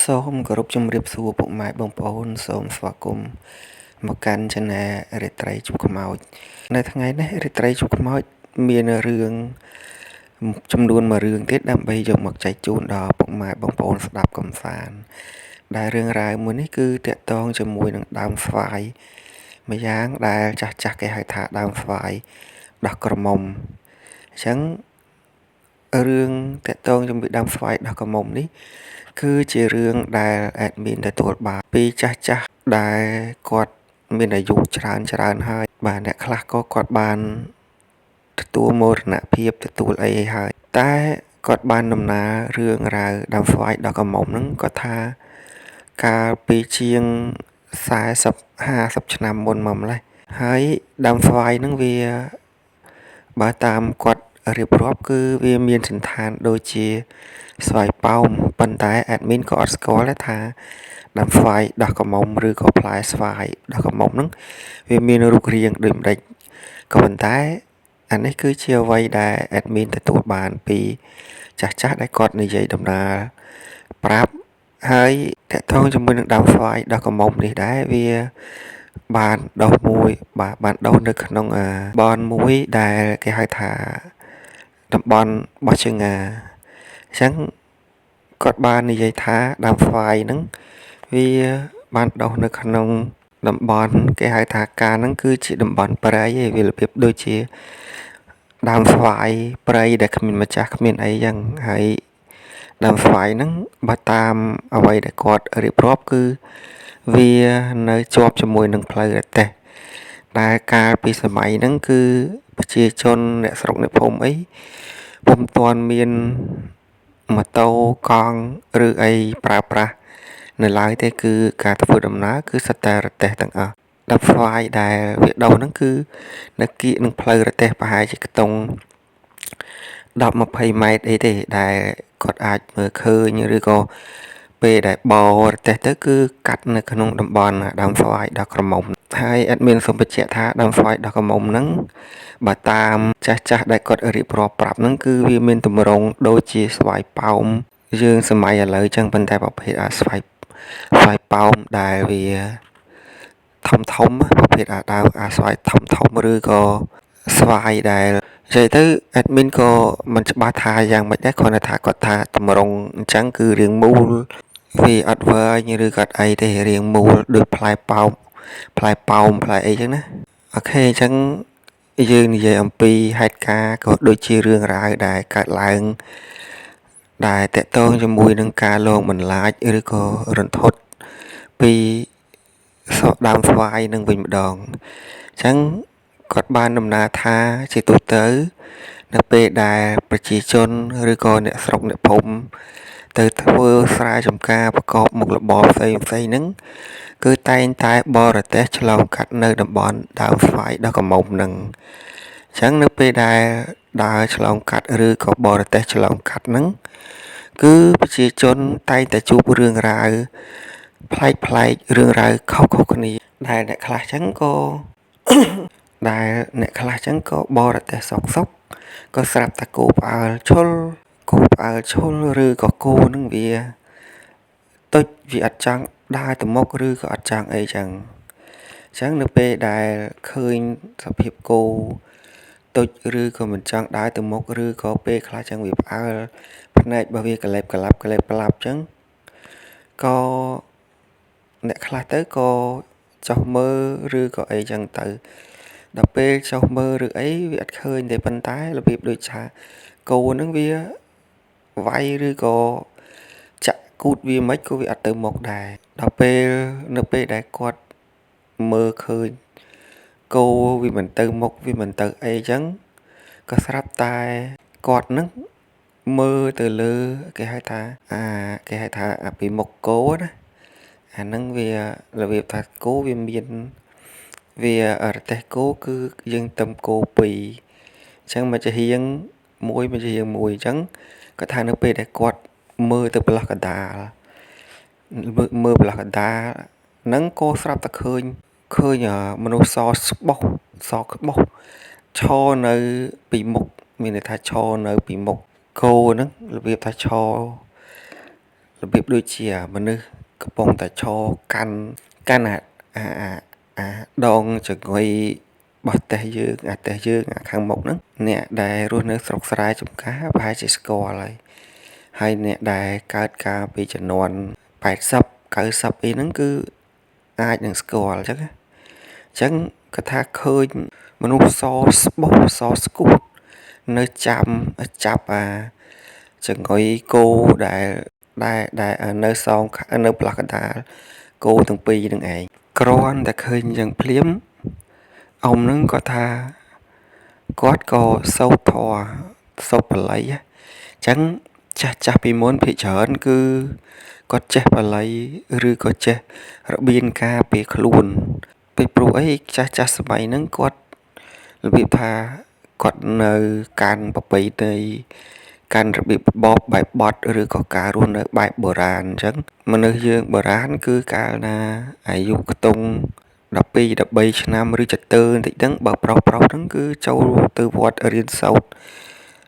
សូមគោរពជំរាបសួរពុកម៉ែបងប្អូនសូមស្វាគមន៍មកកាន់ Channel រាត្រីជប់ខ្មោចនៅថ្ងៃនេះរាត្រីជប់ខ្មោចមានរឿងចំនួនមួយរឿងទៀតដើម្បីយកមកចែកជូនដល់ពុកម៉ែបងប្អូនស្ដាប់កំសាន្តដែលរឿងរ៉ាវមួយនេះគឺតាក់ទងជាមួយនឹងដើមស្វាយម្យ៉ាងដែលចាស់ចាស់គេហៅថាដើមស្វាយដោះក្រមុំអញ្ចឹងរឿងតាក់ទងជាមួយដើមស្វាយដោះក្រមុំនេះគឺជារឿងដែល admin ទទួលបានពីចាស់ចាស់ដែលគាត់មានអាយុច្រើនច្រើនហើយបាទអ្នកខ្លះក៏គាត់បានទទួលមរណភាពទទួលអីហើយតែគាត់បានដំណើររឿងរ៉ាវដើមស្វាយដោះក្រមុំហ្នឹងគាត់ថាកាលពីជាង40 50ឆ្នាំមុនមកម្លេះហើយដើមស្វាយហ្នឹងវាបើតាមគាត់រៀបរាប់គឺវាមានសន្តានដូចជាស្វាយប៉ោមប៉ុន្តែ admin ក៏អត់ស្គាល់ដែរថាដើមស្វាយដោះក្រមុំឬក៏ផ្លែស្វាយដោះក្រមុំហ្នឹងវាមានរូបរាងដូចម្ដេចក៏ប៉ុន្តែអានេះគឺជាអ្វីដែល admin ទទួលបានពីចាស់ចាស់ដែលគាត់និយាយដំណើរប្រាប់ហើយតាក់ទងជាមួយនឹងដើមស្វាយដោះក្រមុំនេះដែរវាបានដុះមួយបាទបានដុះនៅក្នុងបនមួយដែលគេហៅថាតំបន់បោះជើងងាអញ្ចឹងគាត់បាននិយាយថាដើមស្វាយហ្នឹងវាបានដុះនៅក្នុងតំបន់គេហៅថាការហ្នឹងគឺជាតំបន់ព្រៃឯងវារបៀបដូចជាដើមស្វាយព្រៃដែលគ្មានម្ចាស់គ្មានអីចឹងហើយដើមស្វាយហ្នឹងបើតាមអ្វីដែលគាត់រៀបរាប់គឺវានៅជាប់ជាមួយនឹងផ្លូវរទេះដែលកាលពីសម័យហ្នឹងគឺប្រជាជនអ្នកស្រុកអ្នកភូមិអីពុំទាន់មានម៉ូតូកង់ឬអីប្រើប្រាស់នៅឡើយទេគឺការធ្វើដំណើរគឺសុទ្ធតែរទេះទាំងអស់ដើមស្វាយដែលវាដុះហ្នឹងគឺនៅគៀកនឹងផ្លូវរទេះប្រហែលជាខ្ទង់10 20ម៉ែត្រអីទេដែលគាត់អាចមើលឃើញឬក៏ពេលដែលបររទេះទៅគឺកាត់នៅក្នុងតំបន់ដើមស្វាយដោះក្រមុំហើយ admin សូមបញ្ជាក់ថាដើមស្វាយដោះក្រមុំហ្នឹងបើតាមចាស់ចាស់ដែលគាត់រៀបរាប់ប្រាប់ហ្នឹងគឺវាមានទម្រង់ដូចជាស្វាយប៉ោមយើងសម័យឥឡូវចឹងប៉ុន្តែប្រភេទអាស្វាយប៉ោមដែលវាធំធំប្រភេទអាដើមអាស្វាយធំធំឬក៏ស្វាយដែលនិយាយទៅ admin ក៏មិនច្បាស់ថាយ៉ាងម៉េចដែរគ្រាន់តែថាគាត់ថាទម្រង់អញ្ចឹងគឺរាងមូលវាអត់វែងឬក៏អត់អីទេរាងមូលដូចផ្លែប៉ោមផ្លែប៉ោមផ្លែអីចឹងណាOK អញ្ចឹងយើងនិយាយអំពីហេតុការណ៍ក៏ដូចជារឿងរ៉ាវដែលកើតឡើងដែលតាក់ទងជាមួយនឹងការលងបន្លាចឬក៏រន្ធត់ពីដើមស្វាយនឹងវិញម្ដងអញ្ចឹងគាត់បានដំណើរថាជាទូទៅនៅពេលដែលប្រជាជនឬក៏អ្នកស្រុកអ្នកភូមិទៅធ្វើស្រែចម្ការប្រកបមុខរបរផ្សេងផ្សេងហ្នឹងគឺតែងតែបរទេះឆ្លងកាត់នៅតំបន់ដើមស្វាយដោះក្រមុំហ្នឹងអញ្ចឹងនៅពេលដែលដើរឆ្លងកាត់ឬក៏បរទេះឆ្លងកាត់ហ្នឹងគឺប្រជាជនតែងតែជួបរឿងរ៉ាវប្លែកប្លែករឿងរ៉ាវខុសៗគ្នាដែលអ្នកខ្លះចឹងក៏ដែលអ្នកខ្លះចឹងក៏បរទេះសុកសុកក៏ស្រាប់តែគោផ្អើលឈុលគោផ្អើលឈុលឬក៏គោនឹងវាទុចវាអត់ចង់ដើរទៅមុខឬក៏អត់ចង់អីចឹងអញ្ចឹងនៅពេលដែលឃើញសភាពគោទុចឬក៏មិនចង់ដើរទៅមុខឬក៏ពេលខ្លះចឹងវាផ្អើលភ្នែករបស់វាកលែបកលាប់កលែបក្លាប់ចឹងក៏អ្នកខ្លះទៅក៏ចុះមើលឬក៏អីចឹងទៅដល់ពេលចុះមើលឬអីវាអត់ឃើញទេប៉ុន្តែរបៀបដូចថាគោហ្នឹងវាវាយឬក៏ចាក់គូតវាមិនក៏វាអត់ទៅមុខដែរដល់ពេលនៅពេលដែលគាត់មើលឃើញគោវាមិនទៅមុខវាមិនទៅអីចឹងក៏ស្រាប់តែគាត់នឹងមើលទៅលើគេហៅថាអាគេហៅថាអាពីមុខគោណាអាហ្នឹងវារបៀបថាគោវាមានវារទេះគោគឺយើងទឹមគោពីរអញ្ចឹងមួយចំហៀងមួយមួយចំហៀងមួយអញ្ចឹងគាត់ថានៅពេលដែលគាត់មើលទៅប្រឡោះកដាលមើលប្រឡោះកដាលហ្នឹងក៏ស្រាប់តែឃើញមនុស្សសស្បោះសក្បោះឈរនៅពីមុខមានន័យថាឈរនៅពីមុខគោហ្នឹងរបៀបថាឈរ របៀបដូចជាមនុស្សកំពុងតែឈរកាន់កាន់អាអាអាអាដងចង្អុយរបស់ផ្ទះយើងអាផ្ទះយើងអាខាងមុខហ្នឹងអ្នកដែលរស់នៅស្រុកស្រែចម្ការប្រហែលជាស្គាល់ហើយហើយអ្នកដែលកើតកាលពីជំនាន់80 90អីហ្នឹងគឺអាចនឹងស្គាល់អញ្ចឹងណាអញ្ចឹងគាត់ថាឃើញមនុស្សសស្បុះសស្គូតនៅចាំចាប់អាចង្អុយគោដែលដែលដែលនៅសងនៅផ្លាស់កណ្ដាលគោទាំងពីរនឹងឯងគ្រាន់តែឃើញយ៉ាងភ្លាមអ៊ំនឹងគាត់ថាគាត់ក៏សូត្រធម៌សូត្របាលីអញ្ចឹងចាស់ចាស់ពីមុនភាគច្រើនគឺគាត់ចេះបាលីឬក៏ចេះរបៀនការពារខ្លួនពីព្រោះអីចាស់ចាស់សម័យហ្នឹងគាត់របៀបថាគាត់នៅកាន់ប្រពៃណីកាន់របៀបរបបបែបបត់ឬក៏ការរស់នៅបែបបុរាណអញ្ចឹងមនុស្សយើងបុរាណគឺកាលណាអាយុខ្ទង់12 13ឆ្នាំឬចទើបន្តិចហ្នឹងបើប្រុសប្រុសហ្នឹងគឺចូលទៅវត្តរៀនសូត្រ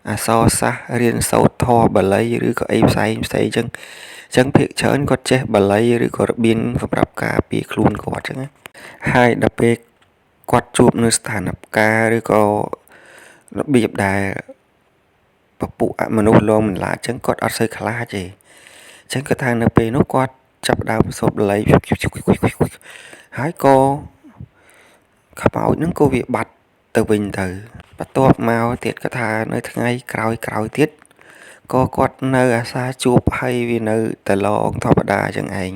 អក្សរសាស្ត្ររៀនសូត្រធម៌បាលីឬក៏អីផ្សេងផ្សេងអញ្ចឹងអញ្ចឹងភាគច្រើនគាត់ចេះបាលីឬក៏របៀងសម្រាប់ការពារខ្លួនគាត់អញ្ចឹងណាហើយដល់ពេលគាត់ជួបនៅស្ថានភាពឬក៏របៀបដែលពពួកមនុស្សលងបន្លាចអញ្ចឹងគាត់អត់សូវខ្លាចទេអញ្ចឹងគាត់ថានៅពេលនោះគាត់ចាប់ផ្ដើមសូត្របាលីហើយក៏ខ្មោចហ្នឹងក៏វាបាត់ទៅវិញទៅបន្ទាប់មកទៀតគាត់ថានៅថ្ងៃក្រោយក្រោយទៀតក៏គាត់នៅអាសាជួបហើយវានៅតែឡងធម្មតាអញ្ចឹងឯង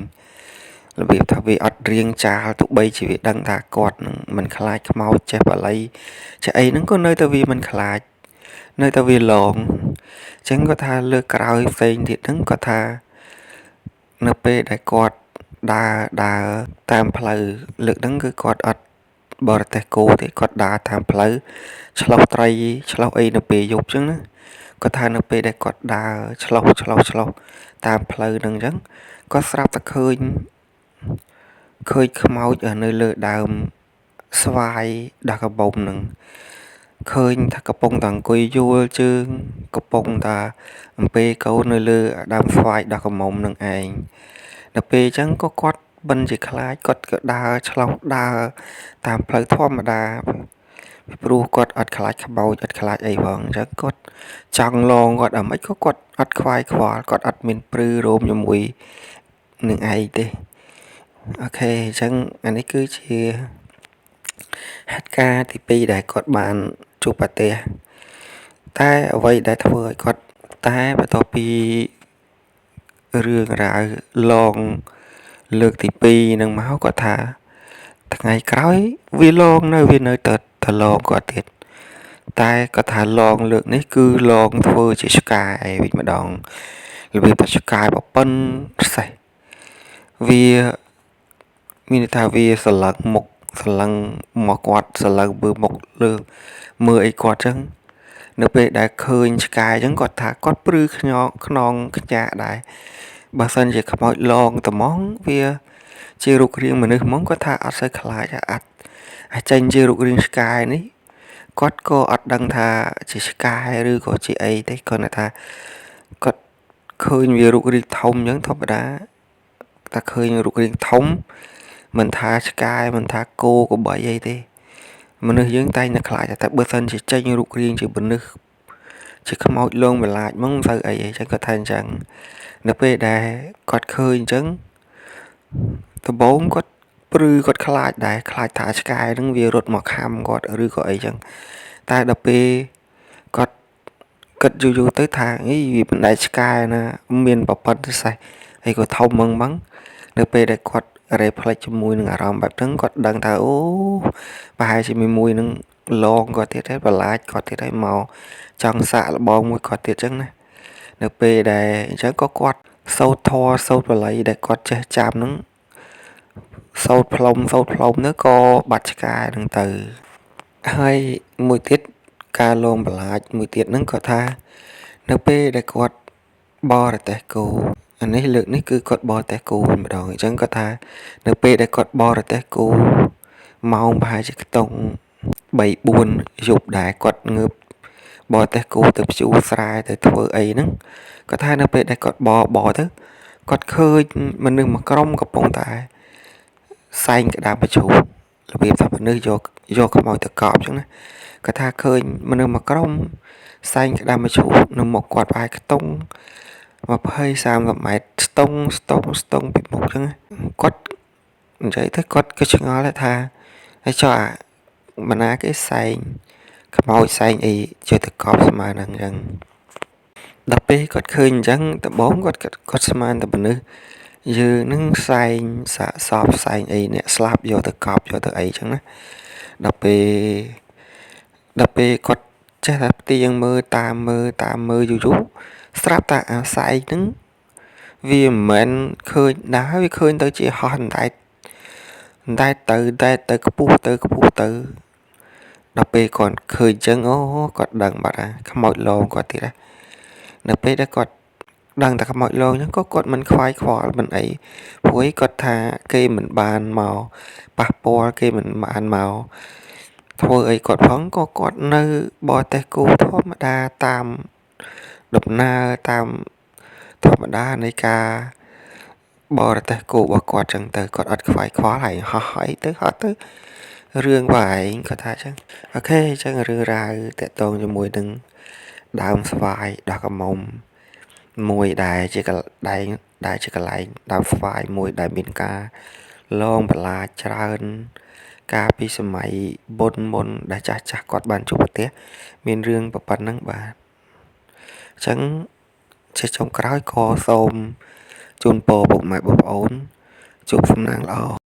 របៀបថាវាអត់រៀងចាលទោះបីជាវាដឹងថាគាត់នឹងមិនខ្លាចខ្មោចចេះបាលីចេះអីហ្នឹងក៏នៅតែវាមិនខ្លាចនៅតែវាឡងអញ្ចឹងគាត់ថាលើកក្រោយផ្សេងទៀតហ្នឹងគាត់ថានៅពេលដែលគាត់ដើរដើរតាមផ្លូវលើកហ្នឹងគឺគាត់អត់បរទេសគោទេគាត់ដើរតាមផ្លូវឆ្លុះត្រីឆ្លុះអីនៅពេលយប់អញ្ចឹងណាគាត់ថានៅពេលដែលគាត់ដើរឆ្លុះឆ្លុះឆ្លុះតាមផ្លូវហ្នឹងអញ្ចឹងគាត់ស្រាប់តែឃើញខ្មោចនៅលើដើមស្វាយដោះកាបុំហ្នឹងឃើញថាកំពុងតែអង្គុយយួលជើងកំពុងតែអំពេកូននៅលើដើមស្វាយដោះកាមុំនឹងឯងដល់ពេលអញ្ចឹងក៏គាត់មិនជាខ្លាចគាត់ក៏ដើរឆ្លុះដើរតាមផ្លូវធម្មតាពីព្រោះគាត់អត់ខ្លាចខ្មោចអត់ខ្លាចអីផងអញ្ចឹងគាត់ចង់លងគាត់អាម៉េចក៏គាត់អត់ខ្វាយខ្វល់គាត់អត់មានព្រឺរោមជាមួយនឹងឯងទេអូខេអញ្ចឹងអានេះគឺជាហេតុការណ៍ទី2ដែលគាត់បានជួបប្រទះតែអ្វីដែលធ្វើឲ្យគាត់តែបន្ទាប់ពីរឿងរ៉ាវឡងលើកទី2នឹងមកគាត់ថាថ្ងៃក្រោយវាឡងនៅវានៅតែតឡងគាត់ទៀតតែគាត់ថាឡងលើកនេះគឺឡងធ្វើជាឆ្កែវិញម្ដងរបៀបថាឆ្កែប្រប៉ិនសេះវាមានន័យថាវាសន្លឹងមុខសន្លឹងមកគាត់សន្លឹងមើលមុខលើមើលអីគាត់ចឹងនៅពេលដែលឃើញឆ្កែចឹងគាត់ថាគាត់ព្រឺខ្ញងខ្នងខ្ញាក់ដែរបើសិនជាខ្មោចឡងត្មងវាជារូបរាងមនុស្សហ្មងគាត់ថាអត់សូវខ្លាចអត់ចេញជារូបរាងឆ្កែនេះគាត់ក៏អត់ដឹងថាជាឆ្កែឬក៏ជាអីទេគាត់ថាគាត់ឃើញវារូបរាងធំអញ្ចឹងធម្មតាតែឃើញរូបរាងធំមិនថាឆ្កែមិនថាគោក្របីអីទេមនុស្សយើងតែងតែខ្លាចតែបើសិនជាចេញរូបរាងជាមនុស្សជាខ្មោចលងបន្លាចហ្មងមិនសូវអីអីចឹងគាត់ថាអញ្ចឹងនៅពេលដែលគាត់ឃើញអញ្ចឹងដំបូងគាត់ព្រឺគាត់ខ្លាចដែរខ្លាចថាឆ្កែហ្នឹងវារត់មកខាំគាត់ឬក៏អីចឹងតែដល់ពេលគាត់គិតយូរៗទៅថាអីវាមិនដែលឆ្កែណាមានប្រពន្ធសេះអីក៏ធំហ្មងហ្មងនៅពេលដែលគាត់រេផ្លេចជាមួយនឹងអារម្មណ៍បែបហ្នឹងគាត់ដឹងថាអូប្រហែលជាមួយនឹងឡងគាត់ទៀតហើយបន្លាចគាត់ទៀតហើយមកចង់សាកល្បងមួយគាត់ទៀតចឹងណានៅពេលដែលអញ្ចឹងក៏គាត់សូត្រធម៌សូត្របល័យដែលគាត់ចេះចាំហ្នឹងសូត្រផ្លុំសូត្រផ្លុំទៅក៏បាត់ឆ្កែហ្នឹងទៅហើយមួយទៀតការលងបន្លាចមួយទៀតហ្នឹងគាត់ថានៅពេលដែលគាត់បរទេសគោអានេះលើកនេះគឺគាត់បរទេសគោវិញម្ដងអញ្ចឹងគាត់ថានៅពេលដែលគាត់បរទេសគោម៉ោងប្រហែលជាខ្ទង់3 4យប់ដែរគាត់ងើបបរទេសគោទៅភ្ជួរស្រែទៅធ្វើអីហ្នឹងគាត់ថានៅពេលដែលគាត់បទៅ គាត់ឃើញមនុស្សមួយក្រុមកំពុងតែសែងក្តារមឈូសរបៀបថាមនុស្សយកខ្មោចទៅកប់អញ្ចឹងណាគាត់ថាឃើញមនុស្សមួយក្រុមសែងក្តារមឈូសនៅមុខគាត់ប្រហែលខ្ទង់20 30ម៉ែត្រស្ទង់ស្ទង់ស្ទង់ពីមុខអញ្ចឹងគាត់និយាយទៅគាត់ក៏ឆ្ងល់ដែរថាហើយចុះអាមណាគេសែងខ្មោចសែងអីជួយទៅកប់ស្មើនឹងអញ្ចឹងដល់ពេលគាត់ឃើញអញ្ចឹងដំបូងគាត់ស្មានតែមនុស្សយើងនឹងសែងសាកសពសែងអីអ្នកស្លាប់យកទៅកប់យកទៅអីចឹងណាដល់ពេលគាត់ចេះតែផ្ទៀងមើលតាមមើលតាមមើលយូរយូរស្រាប់តែអាសែងហ្នឹងវាមិនមែនឃើញដែរវាឃើញទៅជាហោះអណ្ដែតអណ្ដែតទៅដែតទៅខ្ពស់ទៅខ្ពស់ទៅដល់ពេលគាត់ឃើញចឹងអូគាត់ដឹងបាត់ហើយខ្មោចលងគាត់ទៀតណានៅពេលដែលគាត់ដឹងតែខ្មោចលងហ្នឹងក៏គាត់មិនខ្វាយខ្វល់មិនអីព្រោះគាត់ថាគេមិនបានមកប៉ះពាល់គេមិនបានមកធ្វើអីគាត់ផងក៏គាត់នៅបរទេសគោធម្មតាតាមដំណើរតាមធម្មតានៃការបរទេសគោរបស់គាត់ចឹងទៅគាត់អត់ខ្វាយខ្វល់ហើយហោះអីទៅហោះទៅរឿងរបស់ឯងគាត់ថាចឹងអូខេអញ្ចឹងរឿងរ៉ាវតាក់ទងជាមួយនឹងដើមស្វាយដោះក្រមុំមួយដែលជាកន្លែងដែលជាកន្លែងដើមស្វាយមួយដែលមានការលងបន្លាចច្រើនកាលពីសម័យមុនដែលចាស់ចាស់គាត់បានជួបប្រទះមានរឿងប៉ុណ្ណឹងបាទអញ្ចឹងជាចុងក្រោយក៏សូមជូនពរពុកម៉ែបងប្អូនជួបសំណាងល្អ។